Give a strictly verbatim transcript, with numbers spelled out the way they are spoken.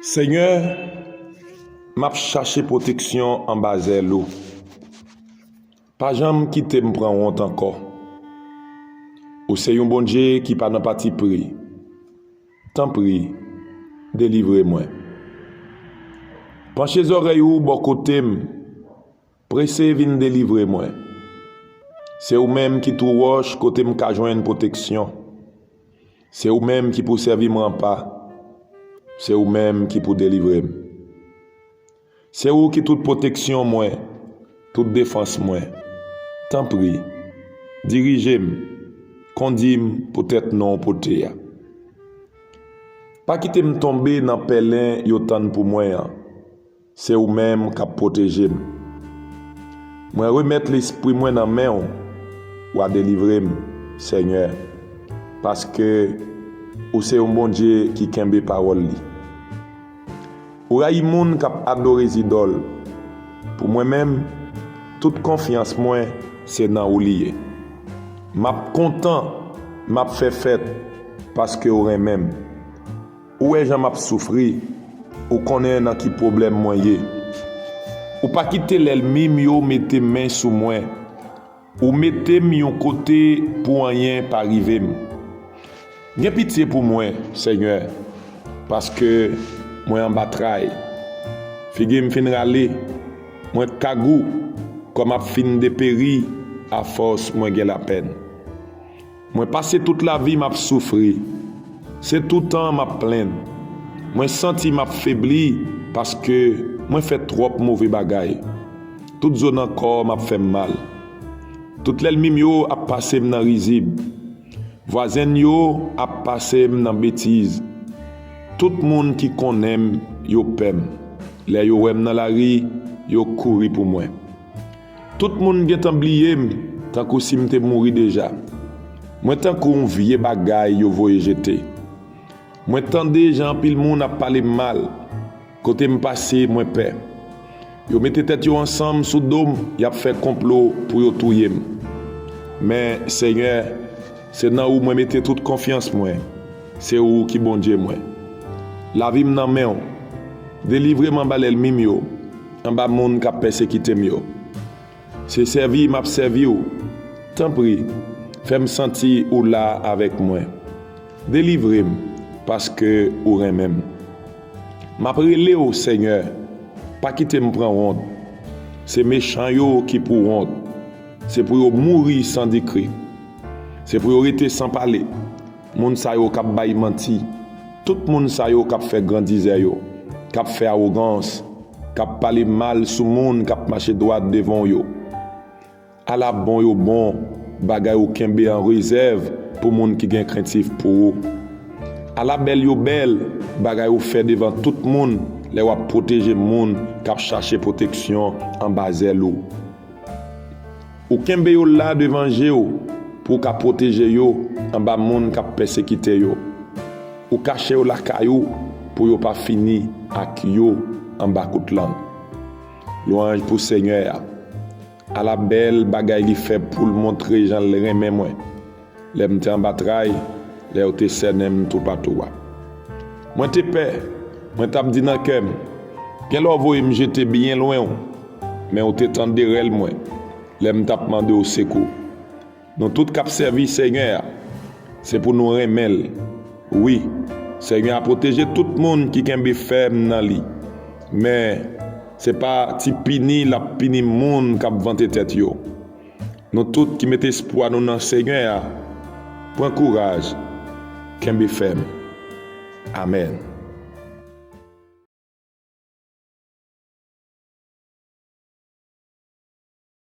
Senyè, m ap chache pwoteksyon anba zèl ou. Pa janm kite m pran wont ankò. Ou se yon Bondye ki pa nan patipri. Tanpri, delivre mwen. Panche zòrèy ou bò kote m. Prese vin delivre mwen. Se ou menm ki twou wòch kote m ka jwenn pwoteksyon. Se ou menm ki pou sèvi m ranpa. Se ou menm ki pou delivre m. Se ou ki tout pwoteksyon mwen, tout defans mwen. Tanpri, dirije m, kondi m poutèt non w pote a. Pa kite m tonbe nan pèlen yo tann pou mwen an. Se ou menm k ap pwoteje m. Mwen remèt lespri mwen nan men w. W a delivre m, Senyè, paske ou se yon Bondye ki kenbe pawòl li. Ou rayi moun k ap adore zidòl. Pou mwen menm, tout konfyans mwen se nan ou li ye. M ap kontan, m ap fè fèt, paske w renmen m. Ou wè jan m ap soufri, ou konnen nan ki pwoblèm mwen ye. Ou pa kite lènmi m yo mete men sou mwen. Ou mete m yon kote pou anyen pa rive m. Gen pitye pou mwen, Senyè, paske mwen anba tray. Figi m fin rale, mwen kagou, kò m ap fin deperi, afòs mwen gen lapèn. Mwen pase tout lavi m ap soufri. Se toutan m ap plenn. Mwen santi m ap febli paske mwen fè twòp move bagay. Tout zo nan kò m ap fè m mal. Tout lènmi m yo ap pase m nan rizib. Vwazen yo ap pase m nan betiz. Tout moun ki konnen m, yo pè m. Lè yo wè m nan lari, yo kouri pou mwen. Tout moun gentan bliye m, tankou si m te mouri deja. Mwen tankou yon vye bagay yo voye jete. Mwen tande jan anpil moun ap pale m mal. Kote m pase, mwen pè. Yo mete tèt yo ansanm sou do m, y ap fè konplo pou yo touye m. Men, Senyè, se nan ou mwen mete tout konfyans mwen. Se ou ki Bondye mwen. Lavi m nan men w. Delivre m anba lènmi m yo, anba moun k ap pèsekite m yo. Se sèvi m ap sèvi w. Tanpri, fè m santi ou la avèk mwen. Delivre m, paske ou renmen m. M ap rele w, Senyè, pa kite m pran wont. Se mechan yo ki pou wont. Se pou yo mouri san di kri. Se pou yo rete san pale. Moun sa yo k ap bay manti. Tout moun sa yo k ap fè grandizè yo, k ap fè awogans, k ap pale mal sou moun k ap mache dwat devan w yo. Ala bon yo bon, bagay ou kenbe an rezèv pou moun ki gen krentif pou ou. Ala bèl yo bèl, bagay ou fè devan tout moun lè w ap pwoteje moun k ap chache pwoteksyon anba zèl ou. Ou kenbe yo la devan je w pou w ka pwoteje yo anba moun k ap pèsekite yo. Ou kache yo lakay ou pou yo pa fini ak yo anba kout lang. Lwanj pou Senyè a. Ala bèl bagay li fè pou l montre jan l renmen mwen. Lè m te anba tray, lè yo te sènen m toupatou a. Mwen te pè, mwen t ap di nan kè m, gen lè w voye m jete byen lwen w, men w te tande rèl mwen, lè m t ap mande w sekou. Nou tout k ap sèvi Senyè a, se pou nou renmen l. Wi, Senyè a pwoteje tout moun ki kenbe fèm nan li. Men, se pa ti pini l ap pini moun k ap vante tèt yo. Nou tout ki met espwa nou nan Senyè a, pran kouraj, kenbe fèm. Amèn.